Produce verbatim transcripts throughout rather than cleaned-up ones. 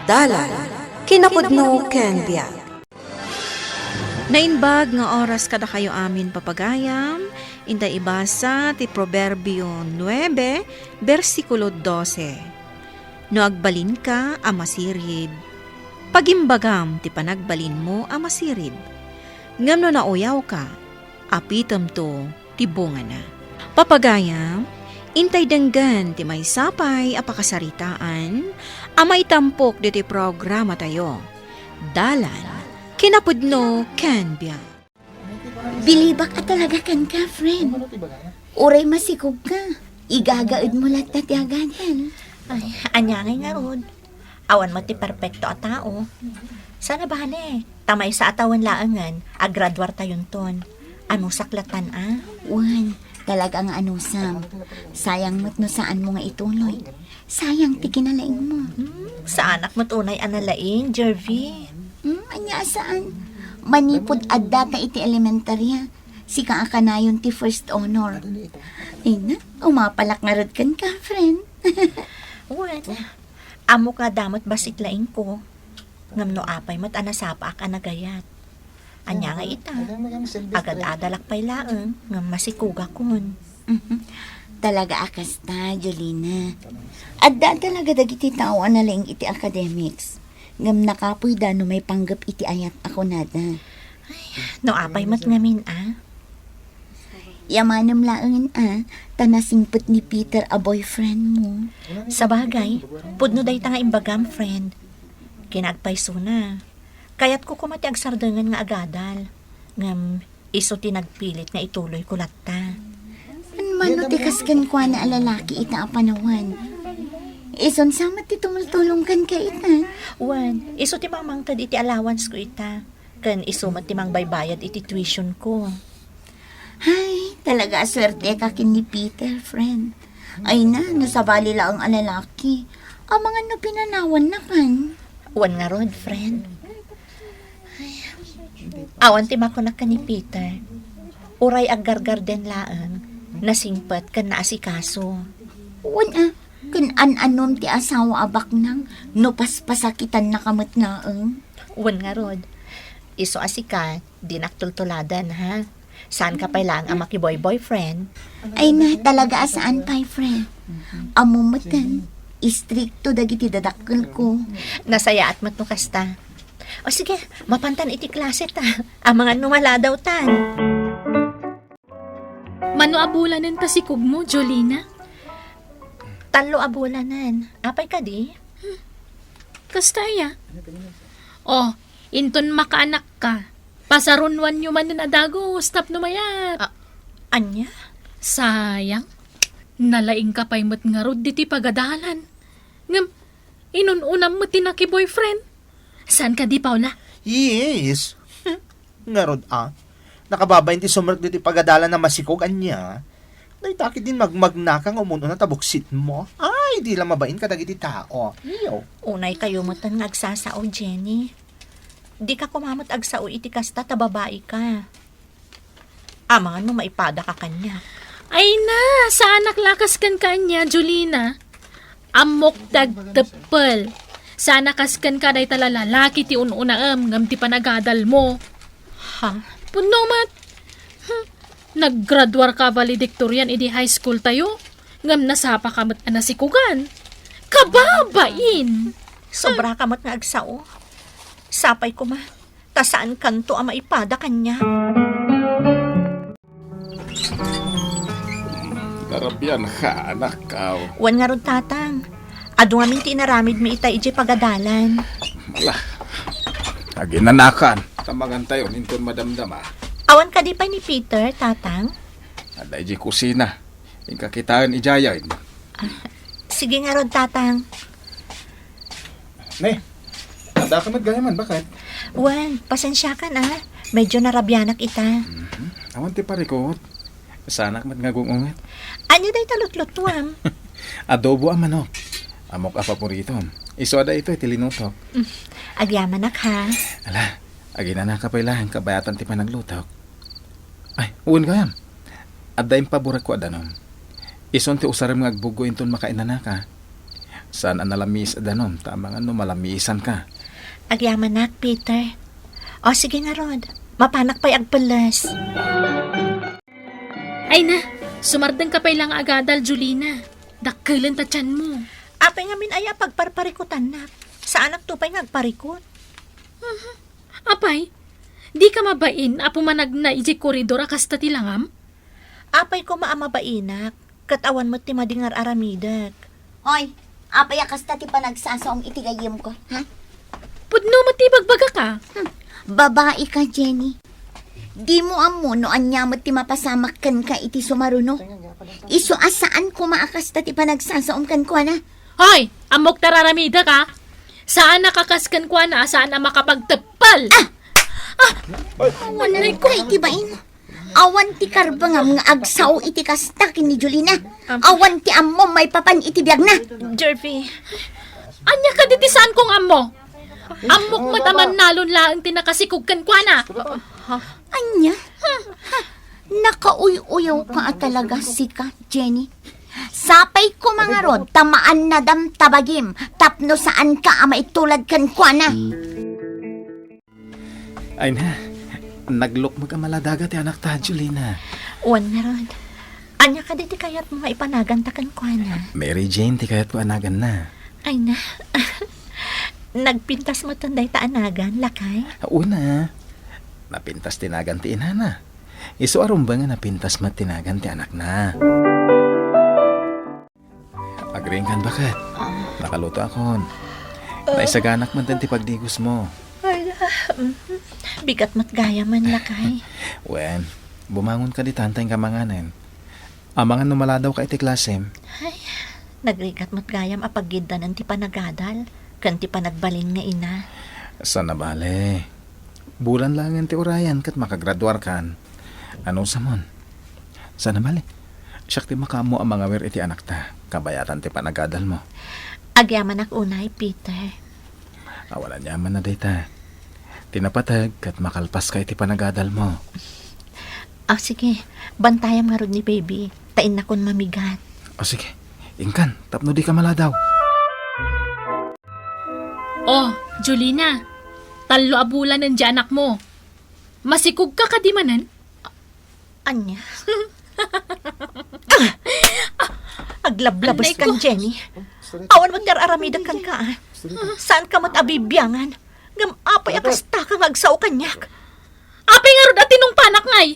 Dalan, kinapudno ken biag. Naimbag nga oras kadakayo amin, papagayam, intay ibasa ti Proverbio nuebe, bersikulo dose. No agbalinka a masirib, pagimbagam ti panagbalinmo a masirib. Ngem no nauyawka, apitemto ti bungana. Papagayam, intay denggen ti maysa pay a pakasaritaan a maitampok ditoy programatayo. Dalan, kinapudno ken biag. Bilibak a talaga kenka, friend. Uray masikogka, igagaedmo latta ti agadal. Ay, ania ngay ngarud? Awan met ti perpekto a tao. Saan a bale, ta maysa a tawen laengen, agraduartayonton. Anusak lattan a? Wen, talaga nga anusam. Sayang met no saanmo nga ituloy. Sayang ti kinalaingmo. Hmm, saanak met unay a nalaing, Jervy. Hmm, ania a saan? Manipud addata iti elementarya, sika a kanayon ti first honor. Ay na, umapalak ngarud kenka, friend. Wen, ammok nga adda met bassit laingko. Ngem no apay met a nasapaak a nagayat. Ania nga ita? Agad-adalak pay laeng, ngem masikogakon. Mhm. Talaga a kasta, Jolina. Adda talaga dagiti tao a nalaing iti academics. Ngem nakapuyda no maipanggep iti ayat a kunada. Ay, no apay met ngamin a? Yamanem laengen a, ta nasingpet ni Peter a boyfriend mo. Sabagay, pudno dayta nga imbagam, friend. Kinaagpaysona. Kayatko koma ti agsardengen nga agadal. Ngem isu ti nagpilit nga ituloyko latta. Mano ti kas kenkuana a lalaki ita a panawen? Isun sa met ti tumultulong kenka ita. Wen, isu ti mangmangted iti allowance ko ita. Ken isu met ti mangbaybayad iti tuition ko. Ay, talaga a suerte ka ken ni Peter, friend. Ay na, no sabali laeng a lalaki. Amangan no pinanawanna kan. Wen ngarud, friend. Ay, awan ti makunak ken ni Peter. Uray aggargarden laeng, nasingpet ken naasikaso. Wen a, ken an-anom ti asawa a baknang no paspasakitannaka met laeng. Wen ngarud, isu a sika, dinak tultuladen, ha? Saanka pay laeng a makiboy-boyfriend? Ay na, talaga a saan pay, friend. Ammo met ken, istrikto dagiti dadakkelko. Nasayaat met no kasta. O sige, mapantan iti klase ta. Amangan no maladawtan. Mano a bulanen ta sikogmo, Jolina? Tallo a bulanen. Apay kadi? Kasta aya? Oh, inton makaanak ka, pasarunoanyo manen a dagus tapno mayat. A-, ania? Sayang. Nalaingka pay met ngarud diti pagadalan. Ngem, inun-unam met ti nakiboyfriend. Saan kadi, Paula? Yes. Ngarud a, nakababain ti sumrek diti pagadalan a masikog ania. Dayta ketdin magmagnaka nga umun-una ta buksitmo. Ay, di la mabain kadagiti tao. Iyo. Unay kayo met nga agsasao, Jenny. Dika koma met agsao iti kasta ta babaika. Amangan no maipadaka kaniak. Ay na, saanak la kas kenka ania, Jolina. Ammok ti agteppel. Saanak kas kenka dayta la lalaki ti un-unaem ngem ti panagadalmo. Ha? Pudno met. Hmm. Naggraduarka valedictorian idi high school tayo, ngem nasapaka met a nasikogan. Kababain! Sobraka met nga agsao. Sapay koma. Ta saankanto a maipada kaniak. Narabianka, anakkaw. Wen ngarud, Tatang. Adu ngamin ti inaramidmi ita idiay pagadalan. Ala, aginanakan. Tamangantayon inton madamdama. Awan kadi pay ni Peter, Tatang? Adda idiay kusina. Inka kitaen idiayen. Ah, sige ngarud, Tatang. Ne, adda ka met gayaman, baket? Wen, pasensiakan, a. Medyo narabianak ita. Mhm. Awan ti parikot. Saanak met nga gung-unget. Ania dayta lutlutuam? Adobo a manok. Ammok a paboritom. Isu a daytoy ti linutok. Mm, agyamanak, ha? Ala, aginanaka pay laeng kabayatan ti panaglutok. Ay, wen gayam. Adda impaborekko a danum. Isun ti usarem nga agbuggo inton makainanaka. Saan a nalamiis a danum, ta amangan no malamiisanka. Agyamanak, Peter. O, sige ngarud. Mapanak pay agpelles. Ay na, sumardengka pay la nga agadal, Julina. Dakkelen ta tianmo. Apay ngamin aya a pagparparikutannak? Saanakto pay nga agparikut. Apay, dika mabain a pumanagna idiay koridor a kasta ti langam? Apay koma a mabainak, ket awan met ti madi nga ar-aramidek. Hoy, apay a kasta ti panagsasaom iti gayyemko, ha? Pudno met ti ibagbagaka. Hmm, babaika, Jenny. Dimo ammo no ania met ti mapasamak kenka iti sumaruno. Isu a saan koma a kasta ti panagsasaom kenkuana. Hoy, ammok ta ar-aramidek, ha? Saanak a kas kenkuana a saan a makapagteppel. Ah! Ah! Ay, anay ko. Iti bain. Awan ti karbengam nga agsao iti kasta ken ni Julina. Am- Awan ti ammom maipapan iti biagna. Jervy. Ania kadi ti saan kong ammo? Ammok met a mannalon laeng ti nakasikog kenkuana. Ania? Ha, nakauy-uyawka a talaga sika, Jenny. Sapay koma ngarud ta maannadam ta bagim tapno saanka a maitulad kenkuana. Ay na, naglukmeg a maladaga ti anakta, Julina. Wen ngarud, ania kadi ti kayatmo nga ipanaganta kenkuana? Mary Jane ti kayatko a naganna. Ay na, nagpintas metten dayta a nagan, lakay? Wen a, napintas ti nagan ti inana. Isu a rumbeng a napintas met ti nagan ti anakna. Agriingkan, baket. Ah. Nakalutoakon. Ah. Naisaganak metten ti pagdigosmo. Ay, ah, mhm. Bigat met gayam, lakay. Wen, bumangonka ditan ta inka manganen. Amangan no maladawka iti klasem. Ay, nagrigat met gayam a paggiddanen ti panagadal ken ti panagbalin nga ina. Saan a bale. Bulan laengen ti urayan ket makagraduarkan. Anusamon? Saan a bale. Siak ti makaammo a mangawir iti anakta, kabayatan ti panagadalmo. Agyamanak unay, Peter. Awan aniaman a dayta. Ti napateg ket makalpaska iti panagadalmo. Ah, sige. Bantayam ngarud ni baby. Ta innakon mamigat. Ah, sige. Inkan, tapno dika maladaw. Oh, Julina. Tallo a bulanen ti anakmo. Masikogka kadi manen? Ania? Ah! Aglablabes kan, Jenny. Awan met ti ar-aramidek kenka, ah. Saanka met a bibiangan. Ngem apay a kastaka nga agsao kaniak? Apay ngarud a tinungpanak ngay?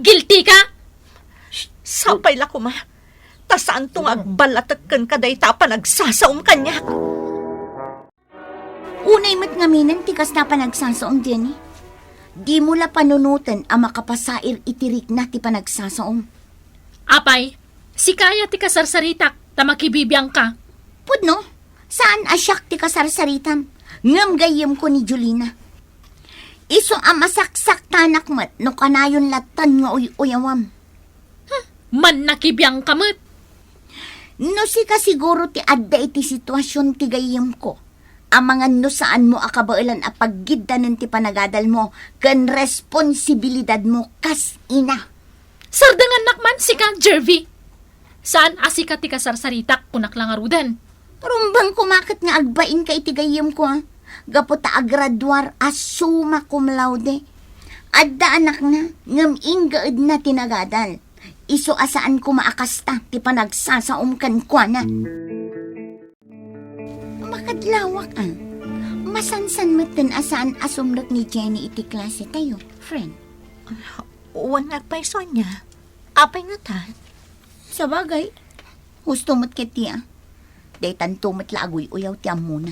Guilty ka? Sapay la koma. Ta saanto nga agballatek kenka dayta a panagsasaom kaniak. Unay met ngaminen ti kasta a panagsasaom, Jenny. Dimo la panunoten a makapasair iti rikna ti panagsasaom. Apay, sika aya ti kasarsaritak ta makibibiangka? Pudno, saan a siak ti kasarsaritam, ngem gayyemko ni Julina. Isu a masaksaktanak met no kanayon lattan nga uy-uyawam. Hmm, mannakibiangka met. No sika siguro ti adda iti situasion ti gayyemko, amangan no saanmo a kabaelan a paggiddanen ti panagadalmo ken responsibilidadmo kas ina. Sardengannak man sika, Jervy. Saan a sika ti kasarsaritak, kunak la ngaruden. Rumbeng koma ket nga agbainka iti gayyemko, a, gapu ta agraduar a summa cum laude. Adda anakna, ngem inggaedna ti nagadal. Isu a saan koma a kasta ti panagsasaom kenkuana. Makadlawak, a. Masansan metten a saan a sumrek ni Jenny iti klase tayo, friend. Wen nga agpayso ania. Apay ngata? Sabagay, husto met ket ti, a. Daytanto met la aguy-uyaw ti ammona.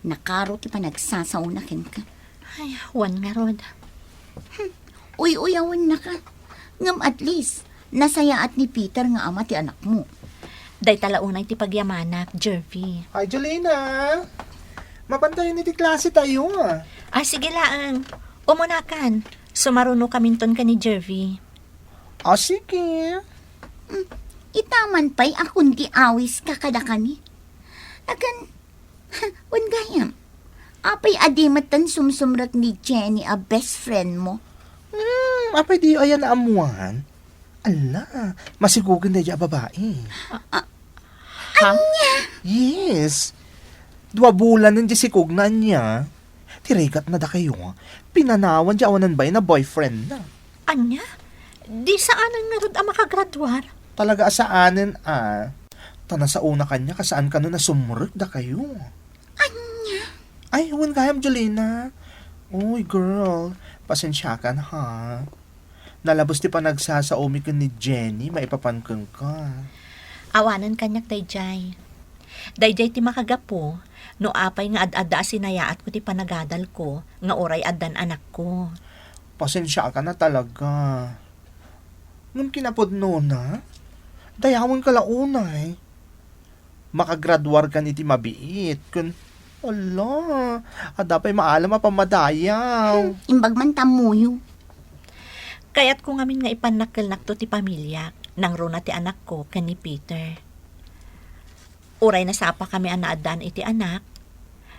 Nakaro ti panagsasaona kenka. Ay, wen ngarud. Hmm, uy-uyawennaka. Ngem at least, nasayaat ni Peter nga ama ti anakmo. Dayta la unay ti pagyamanak, Jervy. Ay, Jolina! Mapantayon iti klase tayo, a. Ah, sige laeng. Umunakan. Sumarunokaminton ken ni Jervy. Ah, sige. Hmm, itaman pay a kundi awiska kadakami. Agan, wen gayam, apay a di metten sumsumrek ni Jenny a best friend mo? Hmm, apay diyo aya naammuan? Ala, masigogen daydiay a babai. Ah, ha? Ania? Yes. Dua bulanen diay sikogna ania. Ti rigatna dakayo, pinanawan diay awanan bain a boyfriendna. Ania? Di saanen ngarud a makagraduar? Talaga a saanen a. Ta nasaona kaniak a saan kano nasumrek dakayo. Ania? Ay, wen gayam, Jolina. Uy, girl, pasensiakan, ha. Nalabes ti panagsasaomi ken ni Jenny maipapan kenka. Awanen kaniak daydiay. Daydiay ti makagapu no apay nga ad-adda a sinayaatko ti panagadalko nga uray addan anakko. Pasensiakan a talaga. Ngem kinapudnona, dayawenka la unay. Makagraduarkan iti mabiit ken, ala, adda pay maalam a pammadayaw. Hmm, imbag man ta ammoyo. Kayatko ngamin nga ipannakkelnakto ti pamiliak, nangruna ti anakko ken ni Peter. Uray nasapakami a naaddaan iti anak,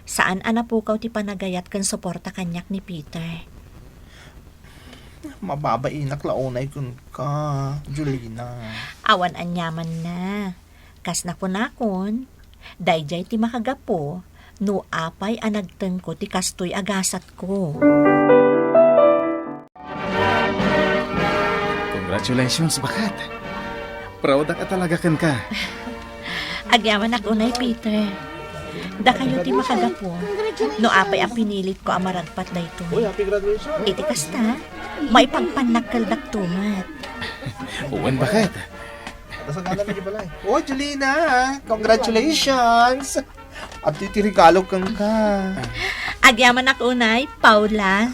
saan a napukaw ti panagayat ken suporta kaniak ni Peter. Mababainak la unay kenka, Jolina. Awan aniamanna. Kas nakunakon, daydiay ti makagapu no apay a nagtengko ti kastoy a gasatko. Congratulations, baket. Proud ak a talaga kenka. Agyamanak unay, Peter. Dakayo ti makagapu no apay a pinilitko a maragpat daytoy. Iti kasta, maipagpannakkeldakto met. Wen, baket. Oh, Jolina, congratulations! Adtoy ti regalo kenka. Agyamanak unay, Paula.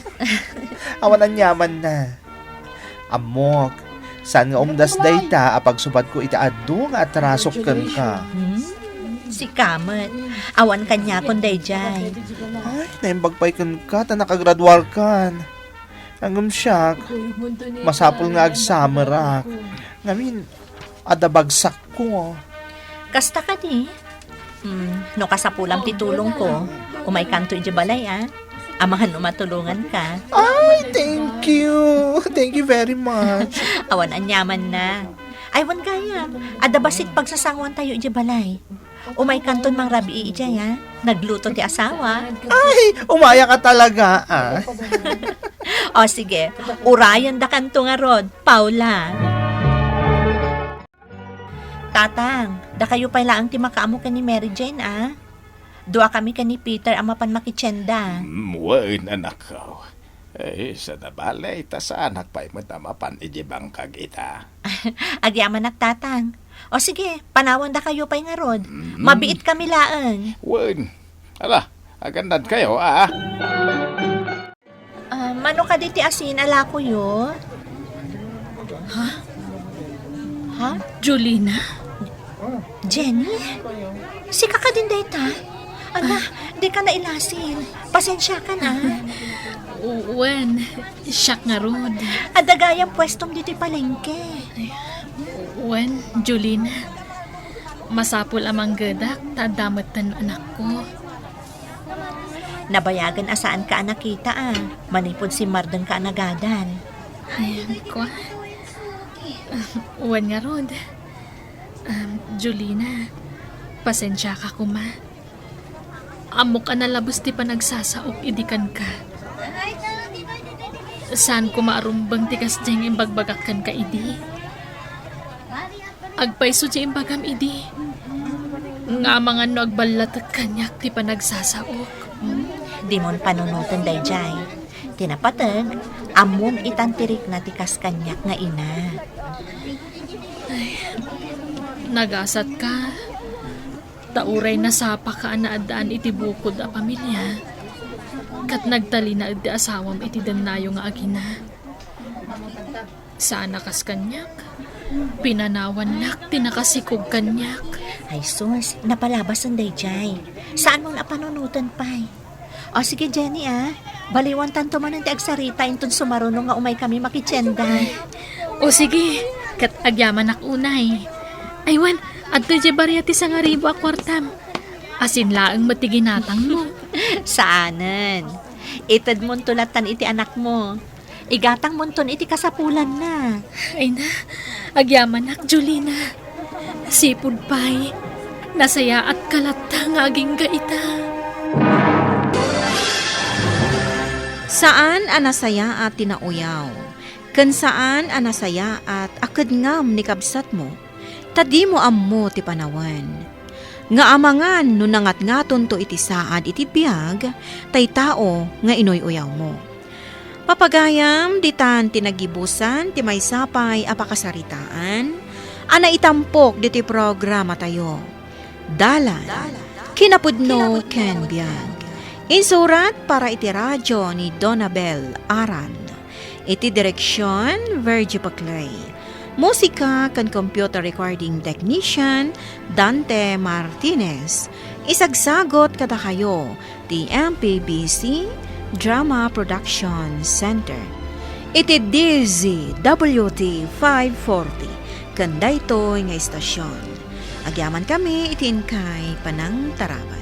Awan aniamanna. Ammok, saan nga umdas dayta a pagsubadko iti adu nga atrasok kenka. Hmm? Sika met. Awan kaniakon daydiay. Ay, naimbag pay kenka ta nakagraduarkan. Ngem siak, masapul nga agsamerak. Ngamin, adda bagsakko. Kasta kadi? Hmm, no kasapulam ti tulongko, umaykanto idiay balay, a. Amangan no matulonganka. Ay, thank you. Thank you very much. Awan aniamanna. Ay, wen gayam, adda bassit pagsasangoantayo idiay balay. Umaykanton mangrabii idiay, a. Nagluto ti asawa. Ay, umayaka talaga, a. O, sige. Urayendakanto ngarud, Paula. Tatang, dakayo pay laeng ti makaammo ken ni Mary Jane, a. Duakami ken ni Peter a mapan makitienda. Mm, wen, anakko. Eh, saan a bale, ta saanak pay met a mapan idiay bangkag ita. Agyamanak, Tatang. O sige, panawandakayo pay ngarud. Mm. Mabiitkami laeng. Wen. Ala, agannadkayo, a. Ah, mano kadi ti asin a lakoyo? Ha? Ha? Jolina? Jenny? Sika kadin dayta? Ala, dika nailasin. Pasensiakan, a. Wen, siak ngarud. Adda gayam puestom ditoy palengke. Wen, Jolina. Masapul a manggedak ta adda metten anakko. Nabayagen a saanka a nakita, a, manipud simmardengka a nagadal. Ay, kua. Wen ngarud. Um, Jolina, pasensiaka koma. Ammok a nalabes ti panagsasaok idi kenka. Saan koma a rumbeng ti kasdiay nga imbagbagak kenka idi. Agpayso ti imbagam idi. Nga amangan no agballatek kaniak ti panagsasaok. Hmm? Dimon panunoten daydiay. Ti napateg, ammom itan ti rikna ti kas kaniak nga ina. Ay, nagasatka. Ta uray nasapaka a naaddaan iti bukod a pamilia, ket nagtalinaed ti asawam iti dennayo nga agina. Saan a kas kaniak, pinanawannak ti nakasikog kaniak. Ay sus, napalabasen daydiay. Saanmon a panunoten pay. O sige, Jenny, a. Baliwantanto manen ti agsarita inton sumaruno nga umaykami makitienda. O sige, ket agyamanak unay. Ay wen, adtoy diay baria ti sangaribu a kuartam. Asin laeng met ti ginatangmo. Saanen. Itedmonto lattan iti anakmo. Igatangmonton iti kasapulanna. Ay na, agyamanak, Jolina. Sipud pay, Nasayaatka latta nga agingga ita. Saan a nasayaat ti nauyaw, ken saan a nasayaat a kedngam ni kabsatmo, ta dimo ammo ti panawen. Nga amangan no nangatngatonto iti saad iti biag, tay tao nga inuy-uyawmo. Papagayam, ditan ti nagibusan ti maysa pay a pakasaritaan a naitampok ditoy programatayo. Dalan, kinapudno ken biag. Insurat para iti radyo ni Donabel Aran. Iti direksion, Virgie Paclay. Musika ken computer recording technician, Dante Martinez. Isagsagot kadakayo ti M P B C Drama Production Center. Iti D Z W T five forty, ken daytoy nga istasyon. Agyaman kami iti inkay panangtarabay.